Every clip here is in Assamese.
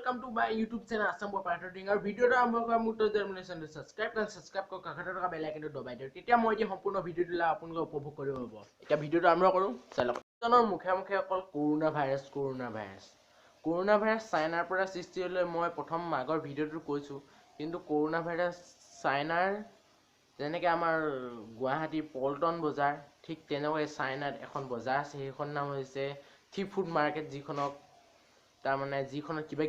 Welcome to my YouTube channel Assam Patherding. আৰু ভিডিঅ'টো আৰম্ভ কৰাৰ মুহূৰ্তত যে চেনেলটো ছাবস্ক্ৰাইব কৰে, ছাবস্ক্ৰাইব কৰক, কাষতে থকা বেল আইকনটো দবাই দিয়ক, তেতিয়া মই এতিয়া সম্পূৰ্ণ ভিডিঅ'টো আপোনালোকে উপভোগ কৰিব পাৰিব। এতিয়া ভিডিঅ'টো আৰম্ভ কৰোঁ, চাই লওক। জনৰ মুখে মুখে অকল corona virus, corona virus, corona virus চাইনাৰ পৰা সৃষ্টি হ'লে মই প্ৰথম আগৰ ভিডিঅ'টো কৈছোঁ, কিন্তু কৰোণা ভাইৰাছ চাইনাৰ যেনেকৈ আমাৰ গুৱাহাটীৰ পল্টন বজাৰ, ঠিক তেনেকৈ চাইনাত এখন বজাৰ আছে, সেইখন নাম হৈছে থ্ৰী ফুড মাৰ্কেট, যিখনক তাৰমানে যিখনত কিবা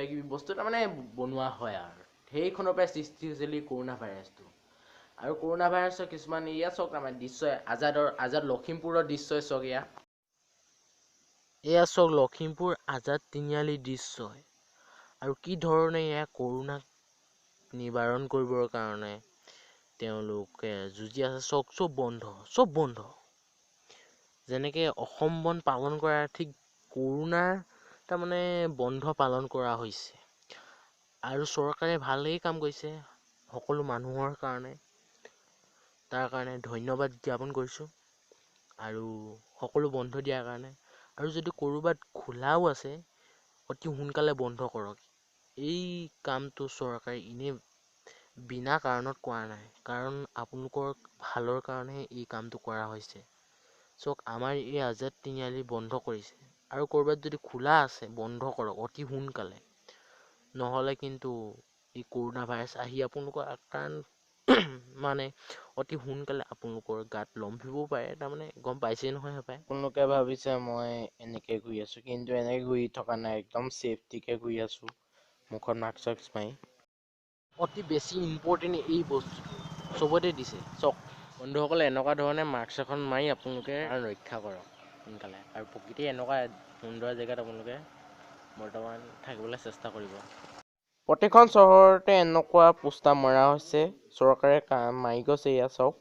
কিবি বস্তু তাৰমানে বনোৱা হয়, আৰু সেইখনৰ পৰাই সৃষ্টি হৈছিল এই কৰোণা ভাইৰাছটো। আৰু কৰোণা ভাইৰাছৰ কিছুমান এয়া চাওক, তাৰমানে দৃশ্যই আজাদ লখিমপুৰৰ দৃশ্যই চাওক, এয়া চাওক লখিমপুৰ আজাদ তিনিআলিৰ দৃশ্যই, আৰু কি ধৰণে এয়া কৰোণাক নিবাৰণ কৰিবৰ কাৰণে তেওঁলোকে যুঁজি আছে। চাওক, চব বন্ধ, চব বন্ধ। যেনেকৈ অসম বন্ধ পালন কৰা, ঠিক কৰোণাৰ তাৰমানে বন্ধ পালন কৰা হৈছে। আৰু চৰকাৰে ভালেই কাম কৰিছে সকলো মানুহৰ কাৰণে, তাৰ কাৰণে ধন্যবাদ জ্ঞাপন কৰিছোঁ, আৰু সকলো বন্ধ দিয়াৰ কাৰণে। আৰু যদি ক'ৰবাত খোলাও আছে, অতি সোনকালে বন্ধ কৰক। এই কামটো চৰকাৰে এনেই বিনা কাৰণত কৰা নাই, কাৰণ আপোনালোকৰ ভালৰ কাৰণেহে এই কামটো কৰা হৈছে। চাওক, আমাৰ এই আজাদ তিনিআলি বন্ধ কৰিছে, আৰু ক'ৰবাত যদি খোলা আছে বন্ধ কৰক অতি সোনকালে, নহ'লে কিন্তু এই কৰোণা ভাইৰাছ আহি আপোনালোকৰ আক্ৰান্ত মানে অতি সোনকালে আপোনালোকৰ গাত লম্ভিবও পাৰে, তাৰমানে গম পাইছেই নহয় হপায়। আপোনালোকে ভাবিছে মই এনেকৈ ঘূৰি আছোঁ, কিন্তু এনেকৈ ঘূৰি থকা নাই, একদম ছেফটিকৈ ঘূৰি আছোঁ, মুখত মাস্ক চাস্ক মাৰি। অতি বেছি ইম্পৰ্টেণ্ট এই বস্তুটো চবতে দিছে। চাওক বন্ধুসকলে, এনেকুৱা ধৰণে মাস্ক এখন মাৰি আপোনালোকে ৰক্ষা কৰক সোনকালে, আৰু প্ৰকৃতিৰ এনেকুৱা সুন্দৰ জেগাত আপোনালোকে বৰ্তমান থাকিবলৈ চেষ্টা কৰিব। প্ৰতিখন চহৰতে এনেকুৱা পোষ্টাৰ মৰা হৈছে, চৰকাৰে কাম মাৰি গৈছে। এয়া চাওক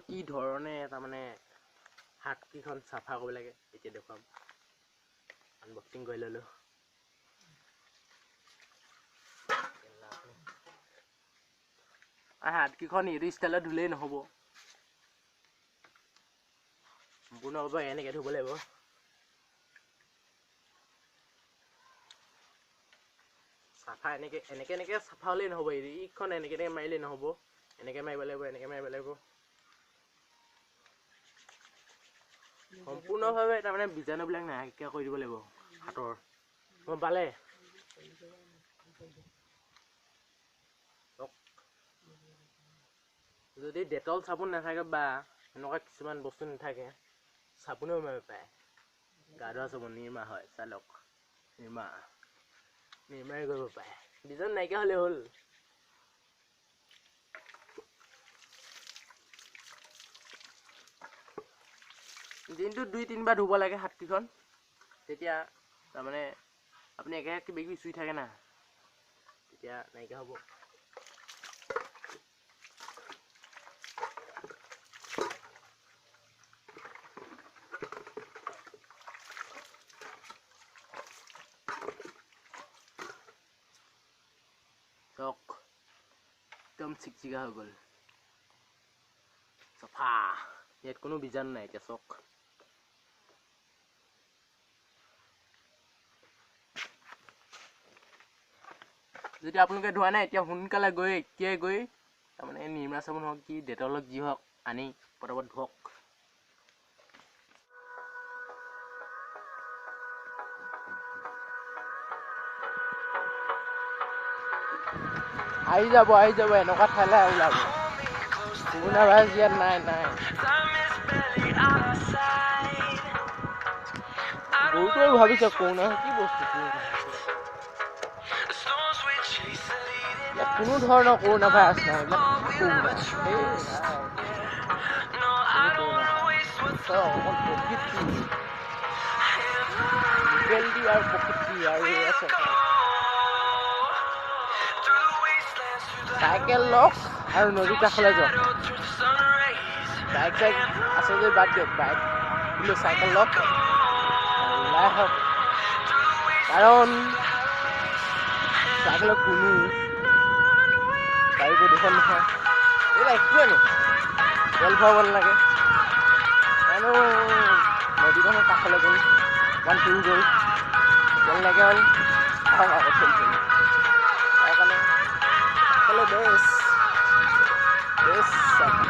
কি ধৰণে তাৰমানে হাতকেইখন চাফা কৰিব লাগে, এতিয়া দেখুৱাম। আনবক্সিং কৰি ল'লোঁ। হাতকেইখন এইটো ষ্টাইলত ধুলেই নহ'ব, সম্পূৰ্ণভাৱে এনেকৈ ধুব লাগিব। চাফা এনেকৈ এনেকৈ এনেকৈ চাফা হ'লেই নহ'ব, এইখন এনেকৈ এনেকৈ মাৰিলেই নহ'ব, এনেকৈ মাৰিব লাগিব, এনেকৈ মাৰিব লাগিব সম্পূৰ্ণভাৱে, তাৰমানে বীজাণুবিলাক নাইকিয়া কৰি দিব লাগিব হাতৰ, গম পালে? যদি ডেটল চাবোন নাথাকে বা এনেকুৱা কিছুমান বস্তু নাথাকে, চাবোনেও মাৰিব পাৰে। গা ধোৱা চাবোন নিৰ্মা হয়, চালক নিৰ্মা, নিৰ্মাই কৰিব পাৰে, বীজাণু নাইকিয়া হ'লে হ'ল। দিনটোত 2-3 বাৰ ধুব লাগে হাতকেইখন, তেতিয়া তাৰমানে আপুনি একে কিবা কিবি চুই থাকে না, তেতিয়া নাইকিয়া হ'ব। চাওক একদম চিকচিকা হৈ গ'ল, চফা, ইয়াত কোনো বীজাণু নাই এতিয়া। চাওক যদি আপোনালোকে ধোৱা নাই, এতিয়া সোনকালে গৈ এতিয়াই গৈ তাৰমানে নিৰ্মা চাবোন হওক কি ডেটল হওক যি হওক আনি পটাপট ধুৱক। আহি যাব, আহি যাব, এনেকুৱা ঠাইলৈ ওলাব। কৰোণা ভাইৰাছ ইয়াত নাই, নাই। বহুতেও ভাবিছে কৰোণা কি বস্তু, কৰোণা ইয়াত কোনো ধৰণৰ কৰোণা ভাইৰাছ নাই, এইবিলাক কৰোণা অকল প্ৰকৃতি, লোকেলিটি আৰু প্ৰকৃতি। আৰু এয়া চাওক, চাইকেল লওক আৰু নদীৰ কাষলৈ যাওক। বাইক চাইক আছে যদি বাদ দিয়ক, বাইক বোলো চাইকেল লওক, ওলাই আহক, কাৰণ চাইকেলত কোনো বায়ু প্ৰদূষণ নহয়, এইবিলাক একোৱে নহয়, তেল ভৰাব নালাগে। আৰু নদীখনৰ কাষলৈ গ'ল, অকণমান দূৰ গ'ল, তেল নাইকিয়া হ'ল। খাম আকৌ ঠেলি ঠেলি। তাৰ কাৰণে চাইকেলে বেষ্ট, বেষ্ট চাইকেল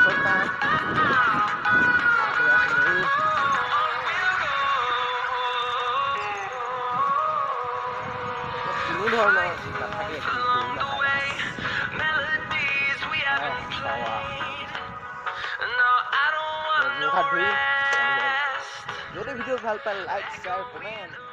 চব পাওঁ। কোনো ধৰণৰ নাথাকে কৰোণা ভাইৰাছ। মুখ হাত ধুই যদি ভিডিঅ' ভাল পালে লাইক, শ্বেয়াৰ, কমেণ্ট।